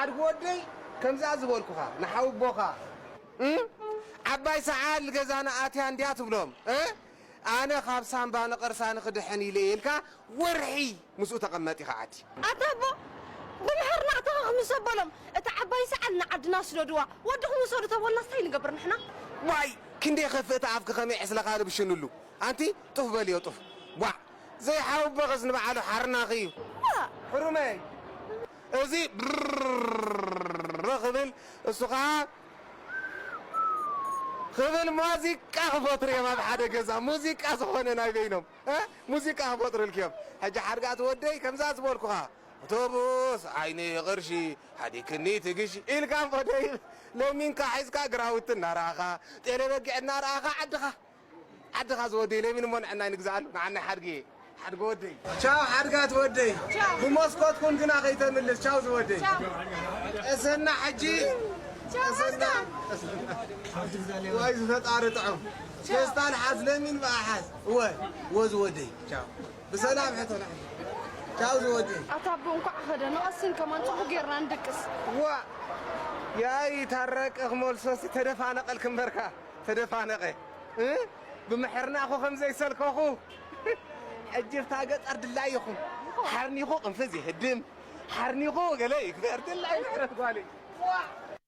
ሓድጊ ወደይ፣ ከምዛ ዝበልኩኻ ንሓውቦኻ፣ እም? ዓባይ ሰዓል ገዛና ኣትያ እንድያ ትብሎም፣ እ? ኣነ ካብ ሳምባ ነቐርሳ ንኽድሕን ኢለ ኢልካ ወርሒ ምስኡ ተቐመጥ ኢኻ ዓዲ። ኣታ ኣቦ፣ ብምሕርና እተኻ ክምሰ በሎም፣ እታ ዓባይ ሰዓል ንዓድና ስደድዋ፣ ወድኹም ውሰዱ ተበልና እንታይ ንገብር ንሕና? ዋይ፣ ክንደይ ከፍእ እታ ኣፍኪ ከመይ ዕስለኻ ልብሽንሉ። ኣንቲ ጡፍ በልዮ ጡፍ። ቧዕ፣ ዘይሓውበኽስ ንበዓሉ ሓርናኺ እዩ። ዋ! ሕሩመይ፣ እዚ ብርር ክብል እሱ ኸዓ ክብል ሙዚቃ ክፈጥሩ እዮም ኣብ ሓደ ገዛ። ሙዚቃ ዝኾነ ናይ በይኖም፣ እ? ሙዚቃ ክፈጥሩልኪ እዮም። ሕጂ ሓድጋት ወደይ ከምዛ ዝበልኩኻ፣ ኣውቶቡስ ዓይኒ ቅርሺ ሓዲክኒ ትግሺ ኢልካ እሞ ደይ ለሚንካ ሒዝካ ግራውቲ እናረኣኻ፣ ጤለ በጊዕ እናረኣኻ ዓድኻ ዓድኻ ዝወደይ ለሚን እሞ ንዕናይ ንግዝኣሉ፣ ንዓናይ ሓድጊ፣ ሓድጊ ወደይ። ቻው ሓድጋት ወደይ። ቻው። ብመስኮት ኩን ግና ከይተምልስ። ቻው ዝወደይ። ቻው። ቀሰና ሕጂ። ቻው ቀሰና። ኣስታ። ዋይ ዝፈጣሪ ጥዑም። ቻው። ፌስታል ሓዝ ለሚን በኣ ሓዝ። እወ፣ እወ ዝወደይ። ቻው። ብሰላም ሕቶና። ቻው ዝወደይ። ኣታ ኣቦ እንኳዕ ኸደ፣ ንቐስን ከማን ጽቡቕ ጌርና ንድቅስ። ዋ፣ ያይ ታረቀ ክመልሶ ሲ ተደፋነቐልክ እምበርካ። ተደፋነቐ፣ እ? ብምሕርና እኮ ከም ዘይሰልከኹ። ሕጂ እብታ ገጠር ድላይ ኢኹም። ሓርኒኹ ቅንፍዝ ይህድም፣ ሓርኒኹ ገለ ይግበር፣ ድላይ ምሕረት ጓለይ። ዋ!